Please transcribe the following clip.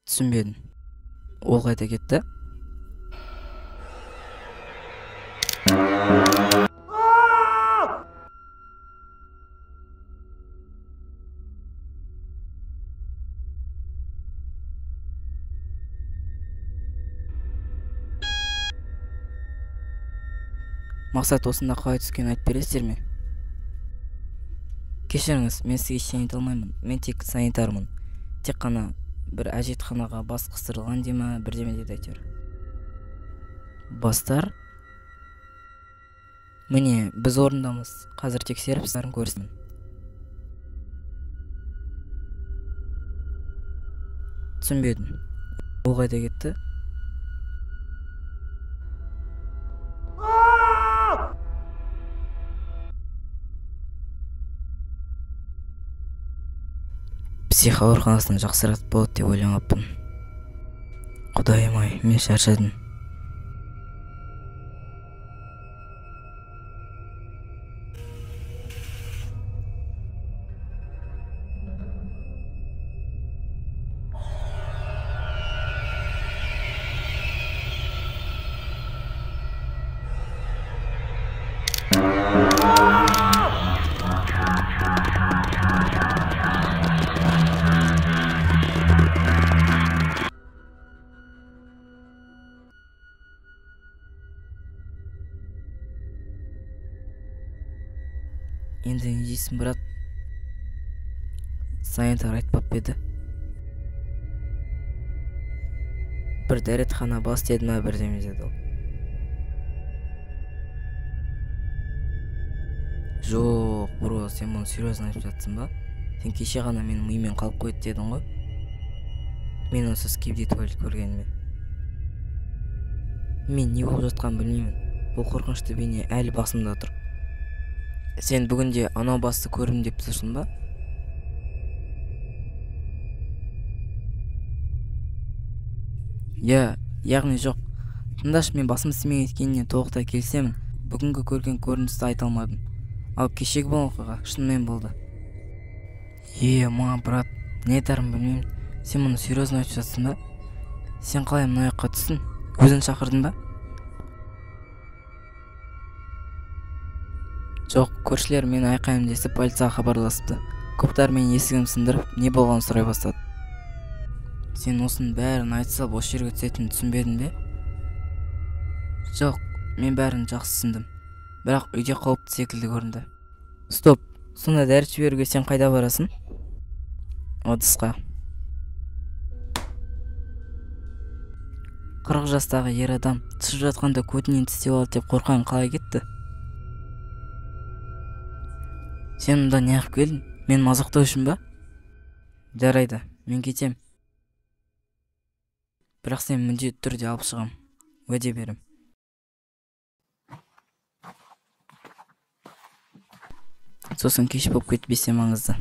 Түсінбедім. Ол қайда кетті? Мақсат осында қалай түскенін айтып бересіздер ме? Кешіріңіз, мен сізге ештеңе айта алмаймын. Мен тек санитармын. Тек қана бір әжетханаға бас қыстырылған дей ма, бірдеме деді әйтеуір. Бастар? Міне, біз орындамыз. Қазір тексеріп бәрін көрсін. Түсінбедім. Ол қайда кетті? Псих ауруханасынан жақсырақ болады деп ойламаппын. Құдайым-ай, мен шаршадым. Енді не дейсің, брат? Санитар айтпап еді. Бір дәретхана бас деді ма, бірдеме деді ол. Жоқ, бро, сен мұны серьезно айтып жатсың ба? Сен кеше ғана менің миыммен қалып қойды дедің ғой. Мен онсыз скибиди туалет көргеніме. Мен не болып жатқанын білмеймін. Бұл қорқынышты бейне әлі басымда тұр. Сен бүгінде анау басты көрдім деп тұрсың ба? Иә, яғни жоқ. Тыңдашы, мен басым істемей кеткеніне толықтай келісемін. Бүгінгі көрген көріністі айта алмадым. Ал кешегі болған оқиға шынымен болды. Е, ма, брат, не айтарымды білмеймін. Сен мұны серьезно айтып жатсың ба? Сен қалай мына жаққа түстің? Өзің шақырдың ба? Жоқ, көршілер мені айқайым десіп полицияға хабарласыпты. Коптар менің есігімді сындырып, не болғанын сұрай бастады. Сен осының бәрін айта салып осы жерге түсетінін түсінбедің бе? Жоқ, мен бәрін жақсы түсіндім. Бірақ үйде қауіпті секілді көрінді. Стоп, сонда дәрет жіберуге сен қайда барасың? Ыдысқа. 40 жастағы ер адам түсіп жатқанда көтінен тістеп алды деп қорққан қалай кетті? Сен мұнда неғып келдің? Мен мазақтау үшін ба? Жарайды, мен кетем. Бірақ сен міндетті түрде алып шығам. Уәде берем. Сосын кеш болып кетпесе маңызды.